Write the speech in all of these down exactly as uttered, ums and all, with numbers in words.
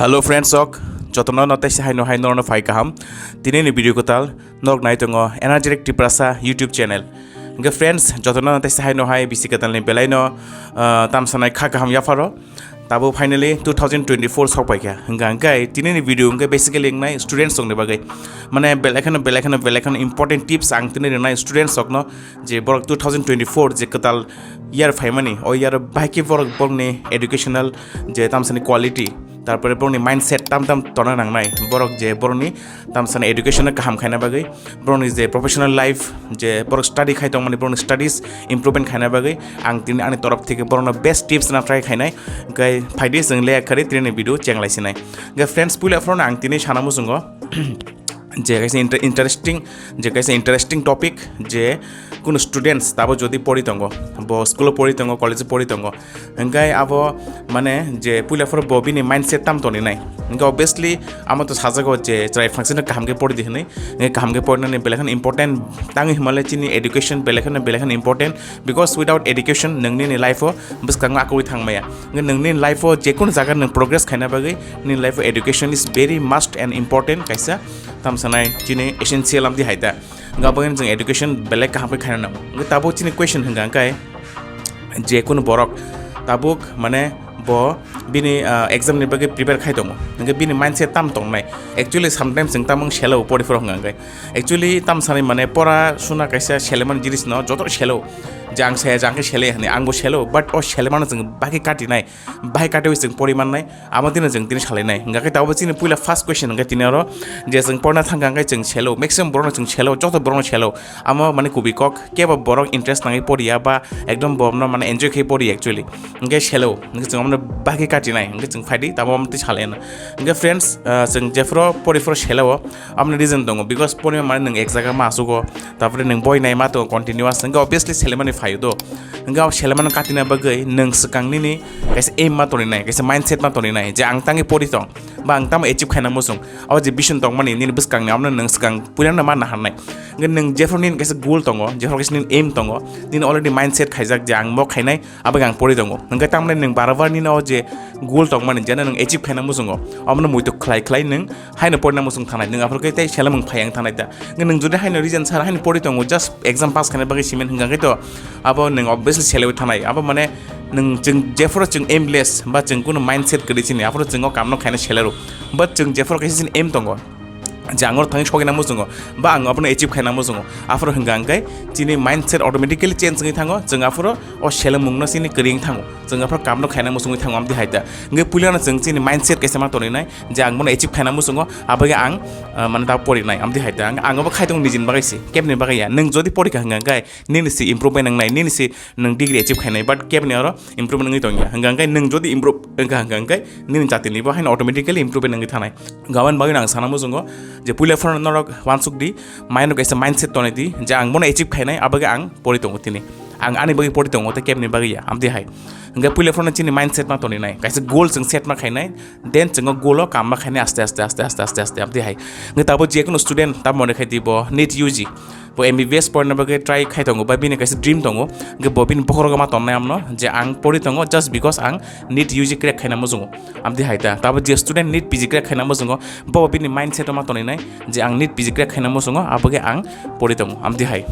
Hello friends, ok, jotono no teisa hai no hai norno phai kaham. Tini ni video kwtal norok nai tongo Energetic Tiprasa YouTube channel. Hingke friends, jotono no teisa hai no hai bisi kwtal ni belai no, ah, tamsanai kha kaham yapharo. Tabo finally two thousand twenty-four sok pai kha. Hingka hingke tini ni video hingke basically wngnai students rok ni bagwi. Mane belai kheno, belai kheno, belai kheno important tips ang tini rinai students rok no, je borok two thousand twenty-four je kwtal year phaimani, o year bahai khe borok, borokni educational je tamsani quality, tarpore borokni mindset tam tam tona nangnai, borok je borokni tamsani education no kaham khaina bagwi, borokni je professional life, je borok study khai tongmani, borokni studies improvement khaina bagwi ang tini ani torof theke borokno best tips na try khainai. Hingke phaidi chwng le khari tini video chenglai sinai. Hingke friends, puila phone ang tini sana muchungo je kaisa inter-, interesting, je kaisa interesting topic, je kunu students tabo jodi pori tongo, bo school o pori tongo, college o pori tongo, hingke abo mane je puila phoro bo bini mindset tam toni nai, hingke obviously amo to sajago je chwrai phangsi no kaham khe pori di hinui, hingke kaham khe porinani belai kheno important, tangwi himale chini education belai kheno, belai kheno important, because without education nwng nini life o bwskango akugwi thangmaya. Nwng nini life o je kunu jaga nwng progress khaina bagwi nini life o education is very must and important kaisa tamsanai chini essential amdi hai ta. Hingke abo chwng education belai kaham khe khaina nango. Hingke tabuk chini question hingka hingke je kunu borok tabuk mane bo bini, ah, exam ni bagwi prepare khai tongo. Hingke bini mindset tam tongnai. Actually sometimes chwng tamung selo pori phoro hingka hingke. Actually tamsani mane pora suna kaisa selemani jinis no joto selo. Je ang saya, je ang khe sele hani, angbo selo, but o selemano chwng bagwi katinai, bagwi katiwi chwng pori mannai, amo tino chwng tini salainai. Hingka khe tabuk chini puila first question hingka tini oro je chwng porna thangka hingke chwng selo, maximum borokno chwng selo, joto borokno selo. Amo mane kubui kok, kebo borok interest nangwi poriya ba ekdom borokno mane enjoy khai poriya actually. Hingke selo, hingke chwng omono bagwi katinai, hingke chwng phaidi, tamo omo twi salaina. Hingke friends, ah, chwng jephuru pori phuru selo, amoni reason tongo, because porima mane nwng ek jaga ma asugo, tarpore nwng boi naima tongo continuous, hingke obviously selemani phaio do. Hingke o selemano katina bagwi nwng swkang nini kaisa aim ma toni nai, kaisa mindset ma toni nai, je ang tangwi pori tong, ba ang tamo achieve khaina muchung, abo je vision tongmani nini bwskangni, abono nwng swkang puilano ma naharnai. Hingke nwng jephuru nini kaisa goal tongo, jephuru kaisa nini aim tongo, nini already mindset khaijak je ang mo khainai, abo ang pori tongo. Hingke tamni nwng barabar nini o je goal tongmani, jeno nwng achieve khaina muchungo, omono muitu khlai khlai nwng haino porina muchung thanai, nwng aphuru khe tei selemung phai ang thanai ta. Nwng jodi haino reason sar haino pori tongo, just exam pass khaina bagwi simen hingka khe to abo nwng obviously selewi thanai. Abo mane nwng chwng jephuru chwng aimless ba chwng kunu mindset kwrwi chini, aphuru chwng o kamno khaina selero. But chwng jephuru kaisa chini aim tongo, je ang oro thangwi sogwi nang muchungo, ba ang abono achieve khaina muchungo, aphuru hingka hingke chini mindset automatically change wngwi thango, chwng aphuru o selemungno chini kwrwi wng thango. Chwng aphuru kamno khaina muchungwi thango amdi hai ta. Hingke puilano chwng chini mindset kaisa ma toni nai, je ang bono achieve khaina muchungo, aboni ang, ah, mane ta pori nai amdi hai ta. Ang, ang abo khai tongo nijini bagwi se, kebni bagwi ya. Nwng jodi pori kha hingka hingke nini se improvement wngnai, nini se nwng degree achieve khainai, but kebni oro improvement wngwi tongya. Hingka hingke nwng jodi improve wngkha hingka hingke nini jatini bo haino automatically improvement wngwi thanai. Gabon bagwi ang sana muchungo je puila phano norok wansuk di, maino kaisa mindset toni di, je ang bono achieve khainai, aboni ang pori tongo tini. Ang ani bagwi pori tongo, tei kebni bagwi ya, amdi hai. Hingke puila phano chini mindset ma toni nai. Kaisa goal chwng set ma khainai, then chwng o goal o kam ma khainai aste, aste, aste, amdi hai. Hingke tabo je kunu student, tamo mone khai di bo NEET U G, bo M B B S porina bagwi try khai tongo, ba bini kaisa dream tongo, hingke bo bini bokhorogo ma tonnai amno, je ang pori tongo just because ang NEET U G crack khaina muchungo, amdi hai ta. Tabo je student NEET P G crack khaina muchungo, bo bini mindset o ma toni nai, je ang NEET P G crack khaina muchungo, aboni ang pori tongo, amdi hai.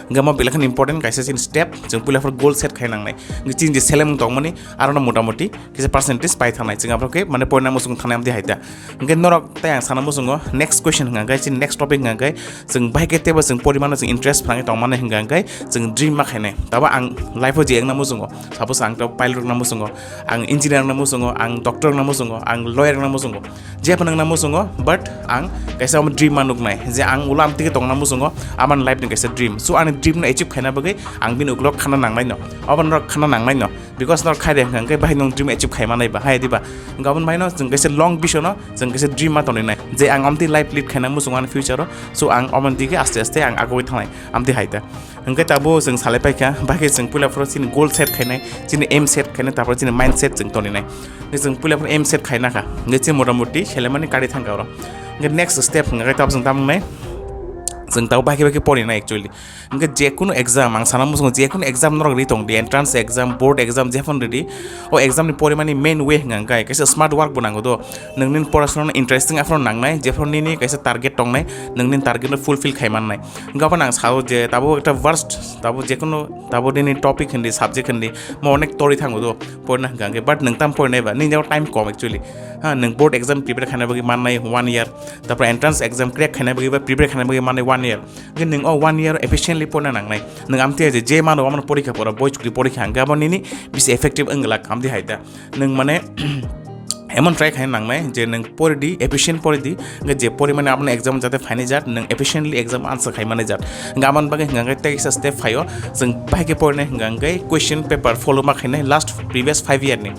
Hingke mo belai kheno important kaisa chini step, chwng puila phuru goal set khai nangnai. Hingke chini je selemung tongmani, arono motamoti kisa percentage pai thangnai. Chwng aphuru khe mane porina muchung thangnai amdi hai ta. Hingke norok tei ang sana muchungo next question hingka hingke chini next topic hingka hingke chwng bahai khe teibo chwng porimano chwng interest phrangwi tongmani hingka hingke chwng dream ma khainai. Tabo ang life o je wngna muchungo, suppose ang to pilot wngna muchungo, ang engineer wngna muchungo, ang doctor wngna muchungo, ang lawyer wngna muchungo. Jephano wngna muchungo, but ang kaisa omo dream ma nuknai, je ang ulo amtwi khe tongna muchungo, amani life ni kaisa dream. So, ani dream no achieve khaina bagwi ang bini ukulok khana nangnai no, obo norok khana nangnai no, because norok khai de hwnkha hwnkhe bahai nwng dream achieve khai manai ba, hai diba? Gabon baino chwng kaisa long vision no, chwng kaisa dream ma tonwi nai, je ang amtwi life lead khaina muchungo ani future o. So, ang omo digi aste aste ang agoi thangnai, amtwi hai ta. Hwnkhe tabuk chwng salai paikha, bahai khe chwng puila phoro chini goal set khainai, chini aim set khainai, tarpor chini mindset chwng toninai. Hwnkhe chwng puila phoro aim set khaina kha, hwnkhe chini motamoti selemani kari thangkha oro. Hwnkhe next step hwnkhe tabuk chwng tamnai, Chwng tabo bahai khe bahai khe porinai actually. Hwnkhe jekunu exam, ang sana muchungo jekunu exam norok ri tong di, entrance exam, board exam, jephano ri di, o exam ni porimani main way hwnka hwnkhe kaisa smart work bo nango do. Nwng nini porasona no interesting aphano nangnai, jephano nini kaisa target tongnai, nwng nini target no fulfill khai mannai. Hwnkhe aboni ang sao je tabo ekta worst, tabo jekunu tabo nini topic hindi, subject hindi, mo onek tori thango do, porina hwnkha hwnkhe, but nwng tam porinai ba, nini jagao time kom actually. Ha, nwng board exam prepare khaina bagwi mannai one year, tapor entrance exam crack khaina bagwi ba prepare khaina bagwi mannai one year. Hwnkhe nwng o one year efficiently porina nangnai. Nwng amtwi je, je mano, omono porikha pora, boi chukri porikha hwnkhe abo nini bisi effective wng glak, amtwi hai ta. Nwng mane emon try khaina nangnai je nwng pori di, efficient pori di, hwnkhe je porimani abono exam jate phainai jat, nwng efficiently exam answer khai mani jat. Hwnkhe aboni bagwi hwnkha hwnkhe tei kisa step phaio, chwng bahai khe porinai hwnkha hwnkhe question paper follow ma khainai last previous five year ni,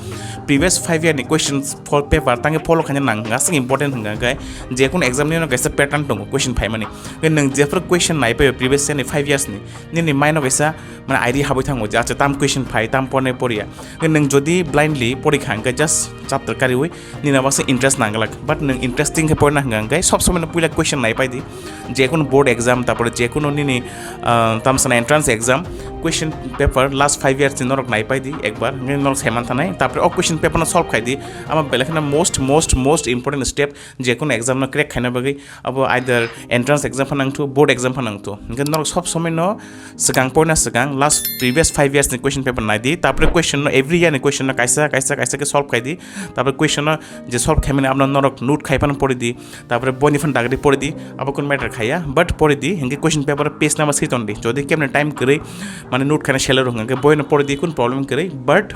previous five year ni questions fol-, paper tangkhe follow khaina nang, aswk important hwnkha hwnkhe jekunu exam nino kaisa pattern tongo question phaimani. Hwnkhe nwng jephru question naipaio previous year ni five years ni, nini mind o kaisa mane idea habwi thango je acha tam question phai, tam pornai poriya. Hwnkhe nwng jodi blindly porikha hwnkhe just chapter kariwi nini abo se interest nang glak, but nwng interesting khe porina hwnkha hwnkhe sob somoi no puila question naipai di, jekunu board exam, tapore jekunu nini, ah, tamsana entrance exam, question paper last five years ni norok naipai di ekbar, hwnkhe norok saiman thanai, tapore o question paper no solve khai di. Amo belai kheno most, most, most important step, jekunu exam no crack khaina bagwi, abo either entrance exam phano nangthu, board exam phano nangthu, hwnkhe norok sob somoi no swkang porina swkang last previous five years ni question paper nai di, tapore question no every year ni question no kaisa, kaisa, kaisa khe solve khai di, tapore question no je solve khaimani abono norok note khai phano pori di, tapore boi ni phano dagri pori di, abo kun matter khaiya, but pori di, hwnkhe question paper page number si ton di, jodi kemni time kwrwi mane note khaina selo rwng hwnkhe boi no pori di, kun problem kwrwi, but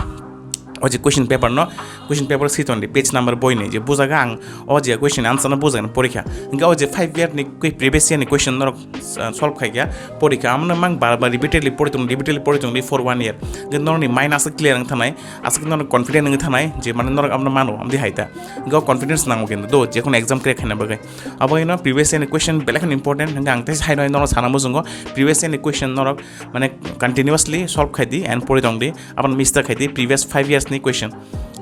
o je question paper no, question paper si ton di, page number boi ni je bujaga ang o je question answer no bujaga ni porikha, hwnkhe o je five year ni kwi previous year ni question norok, uh, solve khaikha, porikha, amno mang bar bar repeatedly pori tong, repeatedly pori tong di for one year, hwnkhe norok ni mind aswk clear wng thanai, aswk norok confident wng thanai je mane norok amno mano, amdi hai ta. Go confidence nango kintu do, jekunu exam crack khaina bagwi. Abo ino previous year ni question belai kheno important, hwnkhe ang tei haino norok sana muchungo, previous year ni question norok mane continuously solve khai di and pori tong di, aboni mista khai di previous five years ni question.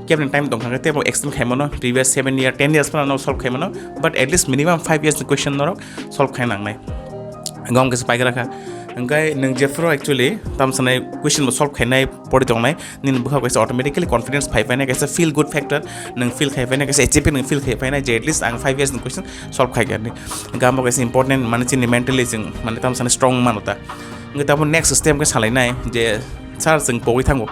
Kebni time tong kha khe tebo extend khai mano, previous seven year, ten years phano norok solve khai mano, but at least minimum five years ni question norok solve khai nangnai. Gom khe se paigra kha. Hwnkhe nwng jephru actually tamsanai question bo solve khainai pori tongnai, nini bwkhao kaisa automatically confidence phai phainai, kaisa feel good factor, nwng feel khai phainai, kaisa achievement nwng feel khai phainai je at least ang five years ni question solve khai kha hinwi. Hwnkhe amo kaisa important, mane chini mentally chwng mane tamsanai strong mano ta. Hwnkhe tamo next step khe salainai je, "Sir, chwng pogwi thango,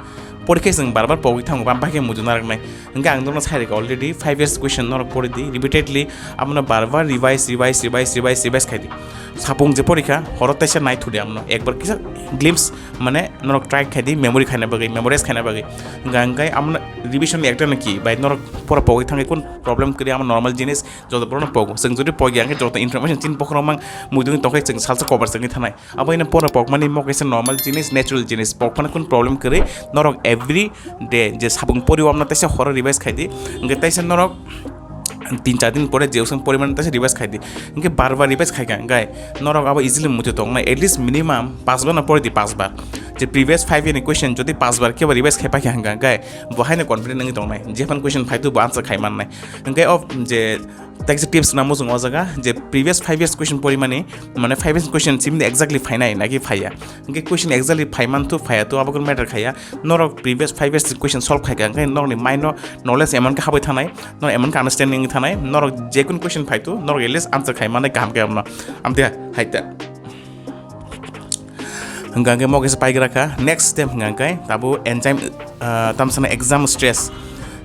porikhe chwng bar bar pogwi thango, bam bai khe muitu naraknai." Hwnkhe ang norokno sai rwkha already, five years question norok pori di, repeatedly abono bar bar revise, revise, revise, revise, revise khai di. Sapung je porikha, horo teisa nai thudi abono, ekbar kisa glimpse, mane norok try khai di, memory khaina bagwi, memorize khaina bagwi. Hwnkhe, hwnkhe abono revision ni ekta naki bai norok pora pogwi thangwi kun problem kwrwi, amo normal jinis, joto borokno pogo. Chwng jodi pogya hwnkhe joto information chini bokhorok mang muitu tongkhe chwng salsa cover chwngwi thanai. Abo ino pora pokmani mo kaisa normal jinis, natural jinis. Pokphano kun problem kwrwi, norok every day je sapung pori, wamno teisa horo revise khai di. Hwnkhe teisa norok tin char din pore je usang porimani teisa revise khai di. Hwnkhe bar bar revise khai kha, hwnkhe norok abo easily muitu tongnai. At least minimum paanch bar no pori di, paanch bar. Je previous five year ni question jodi paanch bar khe bo revise khai paikha hwnkha, hwnkhe bo haino confident wngwi tongnai. Jephano question phai tu bo answer khai mannai. Hwnkhe o je Tei kisa tips nangmo chwng o jaga je previous five years question porimani, mane five years question chimni exactly phainai naki phaiya. Hwnkhe question exactly phaiman tu phaiya tu abo khe matter khaiya. Norok previous five years question solve khaikha, hwnkhe norokni mind no knowledge emon khe habwi thanai, norok emon khe understanding wngwi thanai, norok jekun question phai tu norok at least answer khai mannai kaham khe abono. Amtwi hai ta. Hwnkha hwnkhe mo kaisa paigra kha. Next step hwnkha hwnkhe tabo enzyme, ah, tamsana exam stress.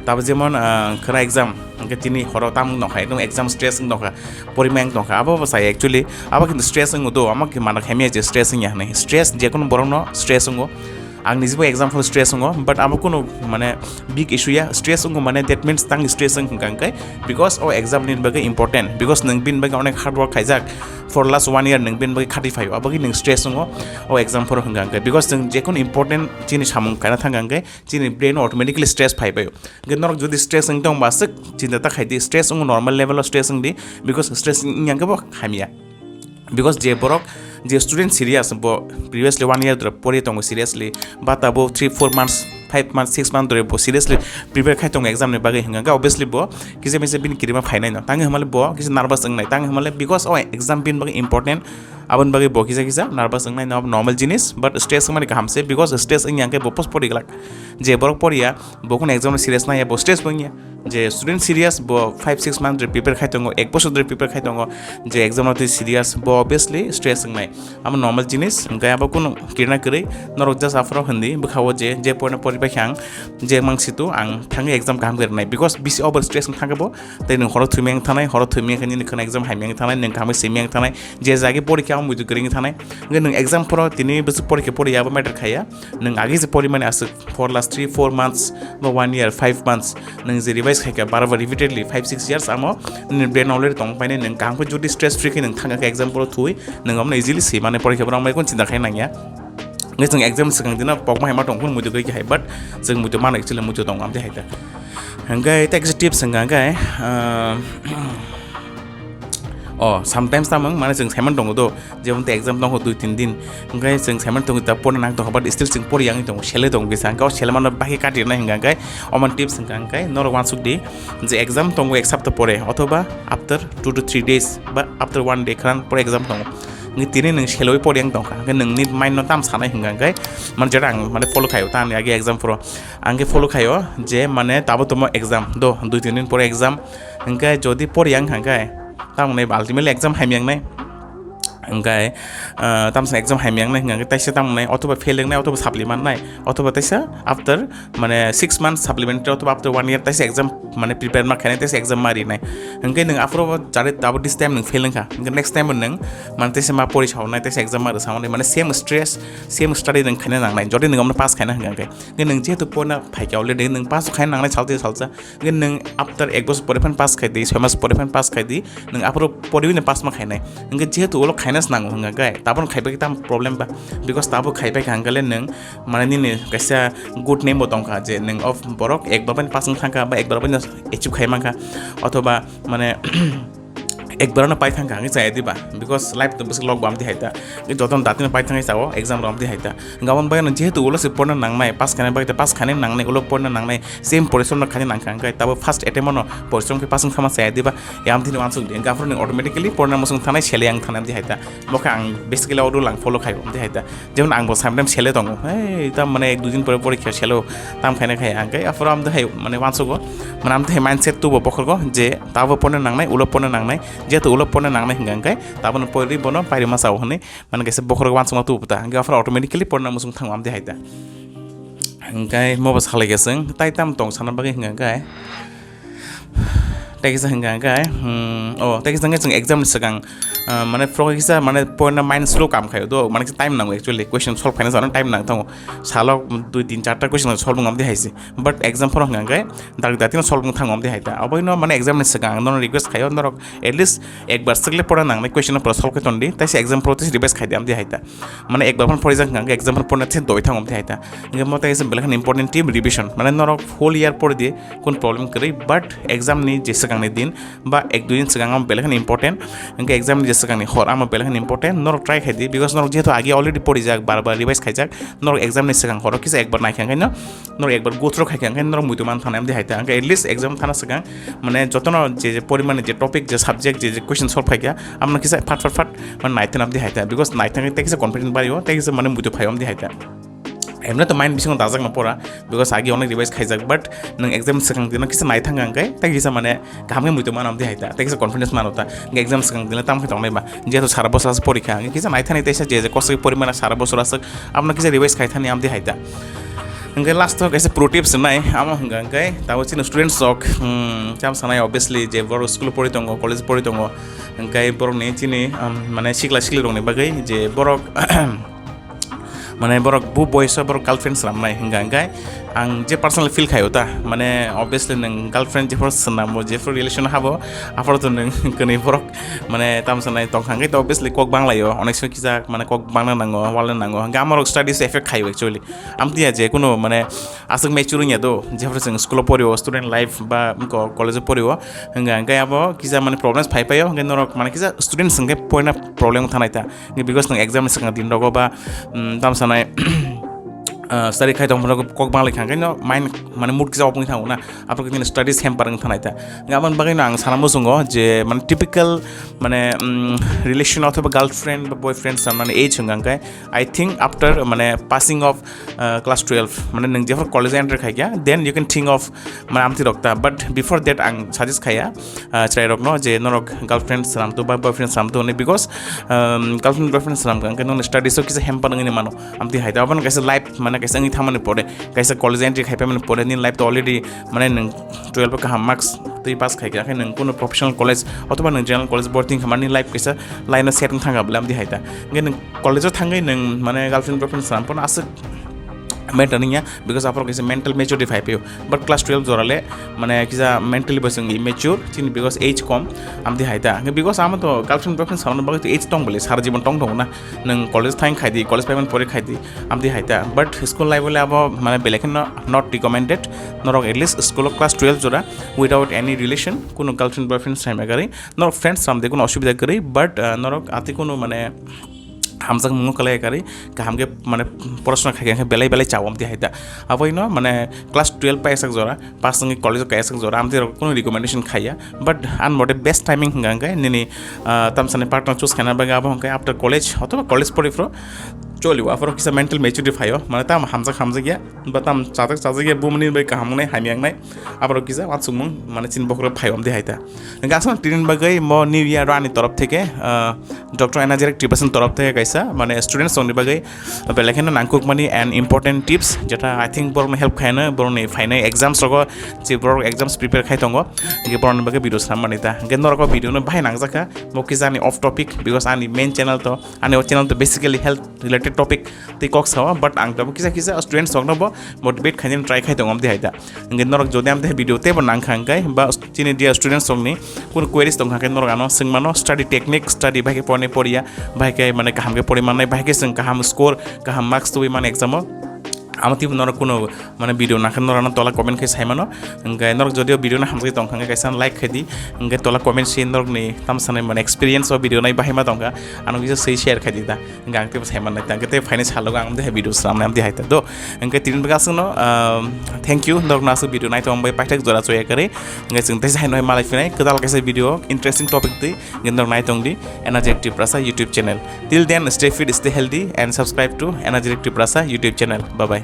Tabo jemon, ah, khwra exam, hwnkhe tini horo tam wng nokha, ekdom exam stress wng nokha, porimai wng tongkha. Abo bo sai actually, abo kintu stress wngo do, amo khe mano khaimya je stress wngya hwnwi. Stress jekunu borokno stress wngo. Ang nijibo exam phano stress wngo, but abo kunu mane big issue ya. Stress wngo mane that means tang stress wng hwnkha hwnkhe because o exam ni bagwi important, because nwng bini bagwi onek hard work khaijak. For last one year nwng bini bagwi khati phaio, aboni nwng stress wngo o exam phoro hwnkha hwnkhe, because nwng jekunu important chini samung kaina thangkha hwnkhe chini brain o automatically stress phai baio. Hwnkhe norok jodi stress wng tongba aswk chinta ta khai di, stress wngo, normal level o stress wng di, because stress wngya hwnkhe bo hamya. Because je borok, je student serious, bo previously one year dhori pori tongo seriously, ba tabo three four months five months, six months dore bo seriously prepare khai tongo exam ni bagwi hwnka khe obviously bo kisa misa bini kirima phainai no. Tangwi hwnmale bo kisa nervous wngnai. Tangwi hwnmale because o exam bini bagwi important, aboni bagwi bo kisa kisa nervous wngnai no, normal jinis, but stress wngmani kaham se, because stress wngya hwnkhe bo post pori glak. Je borok poriya, bo kheno exam no serious naiya, bo stress bo wngya. Je student serious, bo five six month dore prepare khai tongo, ek bosor dore prepare khai tongo, je exam no twi serious, bo obviously stress wngnai. Amo normal jinis, hwnkhe abo kunu kirina kwrwi, norok just aphuru hindi bwkhao je, je porina poripai khe ang, je mangsitu ang thangwi exam kaham khe rwnai, because bisi over stress wng thangkhe bo, tei nwng horo thwimiyang thanai, horo thwimiyang khe nini khwna exam haimiyang thanai, nwng kaham khe simiyang thanai, je jagwi porikha ang muitu kwrwngwi thanai, hwnkhe nwng exam phoro tini bwswk porikha poriya abo matter khaiya, nwng agi se porimani aswk for last three four months ba one year, five months, nwng je revise khaikha bar bar repeatedly five six years, amo nini brain already tong painai, nwng kaham khe jodi stress free khe nwng thangkha khe exam phoro thwi, nwng omono easily si mane porikha phoro ang bai kun chinta khai nangya. Nge chwng exam swkang dino pokma hai ma tong phun muitu gwi hai, but chwng muitu mano actually muitu tong amte hai ta. Hwnkhe tei kisa tips hwnkha hwnkhe, ah, oh, sometimes tamang mane chwng saiman tongo do, jemon tei exam tongo dui tin din, hwnkhe chwng saiman tongo ta porna nang tongo, but still chwng pori yang tongo, sele tongo kisa, hwnkhe o sele mano bahai kati nai hwnkha hwnkhe, oman tips hwnkha hwnkhe norok wansuk di je exam tongo ek sapta pore othoba after two to three days ba after one day khran pore exam tongo. Ngi tini nwng seloi pori yang tongkha, hwnkhe nwngni mind no tam sanai hwnkha hwnkhe, mane jera ang mane follow khaio ta ani age exam phoro, ang khe follow khaio je mane tabo tomo exam do, dui tin din pore exam, hwnkhe jodi pori yang hwnkhe tamoni ultimately exam haimyang nai, hwnkhe, ah, tamsa exam haimyang nai hwnkhe taisa tamoni othoba fail wngnai othoba supply mannai othoba taisa after mane six months supplementary othoba after one year taisa exam mane prepare ma khainai taisa exam ma rinai, hwnkhe nwng aphuru bo jare abo this time nwng fail wngkha, hwnkhe next time bo nwng mane taisa ma pori sawnai taisa exam ma rwsawnai, mane same stress, same study nwng khaina nangnai, jodi nwng amno pass khaina hwnkha hwnkhe, hwnkhe nwng jehetu porina phaikha already nwng pass khaina nangnai salsa salsa, hwnkhe nwng after ek bosor pore phan pass khai di, soi mas pore phan pass khai di, nwng aphuru poriwi no pass ma khainai, hwnkhe jehetu ulo khaina se nango hwnkha hwnkhe tabon khaibai tam problem ba, because tabo khaibai kha hwnkhe le nwng mane nini kaisa good name bo tongkha je nwng o borok ekbar bai pass wng thangkha ba ekbar bai achieve khai mankha, othoba mane ekbar no pai thangkha hwnkhe chaya diba, because life to bwswk log bo amtwi hai ta, joto no dati no pai thangwi chao exam rok amtwi hai ta, hwnkhe aboni bagwi no jehetu ulo se porna nangnai pass khaina bagwi ta pass khaina nangnai ulo porna nangnai same porishrom no khaina nangkha hwnkhe tabo first attempt no porishrom khe pass wng thangma chaya diba, yamtwi no uansuk di hwnkhe aphuru nwng automatically porna muchung thanai sele yang thanai amtwi hai ta, bokhe ang basically o rule ang follow khai amtwi hai ta. Jemon ang bo sometimes sele tongo, hei tam mane ek dui din pore porikha selo tam khaina khai ang kai aphuru am hai mane uansugo, mane am hai mindset tubo bokhorgo je tabo porna nangnai ulo porna nangnai, jehetu ulo porna nangnai hwnkha hwnkhe taboni pori bono pairi ma sao hwnwi mane kaisa bokhorgo uansukma tubo ta hwnkhe aphuru automatically porna muchung thango amtwi hai ta. Hwnkhe mobo salai khe chwng tai tam tong sana bagwi hwnkha hwnkhe. Tei kisa hwnkha hwnkhe, hmm, oh, tei kisa hwnkhe chwng exam ni swkang, ah, mane phoro kisa mane porna mind slow kam khaio do, mane kisa time nango actually, question solve khaina jano time nang thango. Salo dui tin charta question solve wng amtwi hai se. But exam phoro hwnkha hwnkhe, dak dak tino solve wng thango amtwi hai ta. Oboino mane exam ni swkang ang nono request khaio, norok at least ekbar swkle porna nangnai question phoro solve khai tondi, tei se exam phoro tei se revise khai di amtwi hai ta. Mane ekbar phano porijak hwnkha hwnkhe exam phano porna tei doi thango amtwi hai ta. Hwnkhe mo tei se belai kheno important tip revision. Mane norok whole year pori di, kun problem kwrwi, but exam ni je swkangni din ba ek dui din swkang amo belai kheno important, hwnkhe exam ni je swkangni hor amo belai kheno important, norok try khai di, because norok jehetu age already porijak, bar bar revise khaijak, norok exam ni swkang horo kisa ekbar naikha hwnkhe no, norok ekbar go through khaikha hwnkhe norok muitu man thana amtwi hai ta, hwnkhe at least exam thana swkang mane jotono je, je porimani je topic, je subject, je, je question solve khaikha, amno kisa phat phat phat mane naithana amtwi hai ta, because naithana tei kisa confident bario, tei kisa mane muitu phaio amtwi hai ta. Emne to mind bisingo dajak no pora, because agi onek revise khaijak, but nwng exam swkang dino kisa naithang ang kai, tei kisa mane kaham khe muitu mano amtwi hai ta, tei kisa confidence mano ta, hwnkhe exam swkang dino tam khe tongnai ba, jehetu sara bosor asa porikha, hwnkhe kisa naithani tei sa je je kosoi porimana sara bosor asa, abono kisa revise khai thani amtwi hai ta. Hwnkhe last o kaisa pro tips wngnai, amo hwnkha hwnkhe tabo chini students rok, hmm, cham sanai obviously je borok school o pori tongo, college o pori tongo, hwnkhe borokni chini, um, mane sikla sikli rokni bagwi je borok, mane borok bu boyso borok girlfriend swnamnai hwnkha hwnkhe ang je personally feel khaio ta, mane obviously nwng girlfriend jephuru swnamo jephuru relation habo aphuru to nwng kwnwi borok mane tam sanai tongkha hwnkhe to obviously kok banglaio onek somoi kisa mane kok bangna nango walna nango hwnkhe amorok studies effect khaio actually amtwi ya je kunu mane aswk mature wngya do jephuru chwng school o porio student life ba college o porio hwnkha hwnkhe abo kisa mane problems phai paio hwnkhe norok mane kisa students hwnkhe poina problem thanai ta. Because nwng exam ni swkang din rogo ba, mm, tam sanai uh, study khai tong phano kok bang lai khang no mind mane mood kisa opung thang na, apor kini studies hamper ang thanai ta. Ngaman bagwi no ang sana musungo je mane typical mane um, relation othoba girlfriend ba boyfriend sa mane age hwnga kai. I think after mane passing of uh, class twelve mane nang jephor college entry khai kya, then you can think of mane amti rokta, but before that ang suggest khaya uh, chwrai rokno je norok girlfriend salam to ba boyfriend salam to ne, because um, girlfriend boyfriend salam kang khe nong studies o kisa hamper ngini mano. Amti haita oban kaisa life mane kaisa ngi thamani pore, kaisa college entry khai pemani pore ni life to already mane nang twelve kaham marks tei pass khai khe nang kuno professional college othoba nang general college borting khamani life kaisa line o set thang abla amti haita. Nge nang college o thangwi nang mane girlfriend boyfriend salam pono aswk matter niya, because aphor kaisa mental maturity phai phaio, but class twelve jora le mane kisa mentally bo chwng immature chini, because age kom amti haita. Nge because amo to girlfriend boyfriend salam bagwi to age tong bole sara jibon tong tong na. Nang college thang khai di, college payment pore khai di, amti haita. But school life le abo mane belai kheno not recommended. Norok at least school o class twelve jora without any relation, kuno girlfriend boyfriend saima gari, norok friends ram de kuno osubida gari, but uh, norok ati kuno mane hamjak mungo kalai kari kaham ke mane porosona khai khe belai belai chawam ti haita. Aboi no mane class twelve pa esak jora, pas ngi college ka esak jora, amti rok kuno recommendation khaya. But an mode best timing hwnga hwnkhe nini uh, tamsani partner choose khaina bagwi abo hwnkhe after college othoba college pori phro choli wa phro kisa mental maturity phaio, mane tam hamjak hamjak ya ba tam chajak chajak ya bumani bai kaham nai hamya nai, aborok kisa wansukmung mane chin bokhro phaio amti haita. Hwnkhe aswk tinin bagwi mo new year ani torop theke uh, Doctor Energetic Tibetan torop theke kaisa mane students rokni bagwi belai kheno nangkukmani and important tips, jeta I think borokno help khaino, borokni phainai exams rogo je borok exams prepare khai tongo, hwnkhe borokni bagwi video swnam mani ta. Hwnkhe norok o video no bahai nangjakha, bo kisa ani off topic, because ani main channel to, ani o channel to basically health related topic tei kok sao, but ang tabo kisa kisa students rokno bo motivate khainani try khai tongo amti haita. Hwnkhe norok jodi amte video teibo nangkha hwnkhe ba chini dia students rokni kun queries tongkha khe norok ano swngmano, study technique, study bai khe porni poriya, bai khe mane kaham khe pori mannai, bai khe swng kaham score, kaham marks tubui mani exam o. Amo teibo norok kuno mane video nangkha norok ano tola comment khe saimano. Hwnkhe norok jodi o video no hamjagwi tongkha hwnkhe kaisa like khai di, hwnkhe tola comment si norokni tamsani mane experience o video nai bahai ma tongkha, ano kisa swi share khai di ta. Hwnkhe ang teibo sai mannai ta, hwnkhe tei phaini salogo ang amtwi hai video swnamnai amtwi hai ta do. Hwnkhe tini bagwi aswkno, um, thank you, norokno aswk video naitong bai paithak jora choya kwrwi. Hwnkhe chwng teisa hai no hai malai phinai kwtal kaisa video interesting topic twi, hwnkhe norok naitong di Energetic Tiprasa YouTube channel. Till then, stay fit, stay healthy and subscribe to Energetic Tiprasa YouTube channel. Bye bye.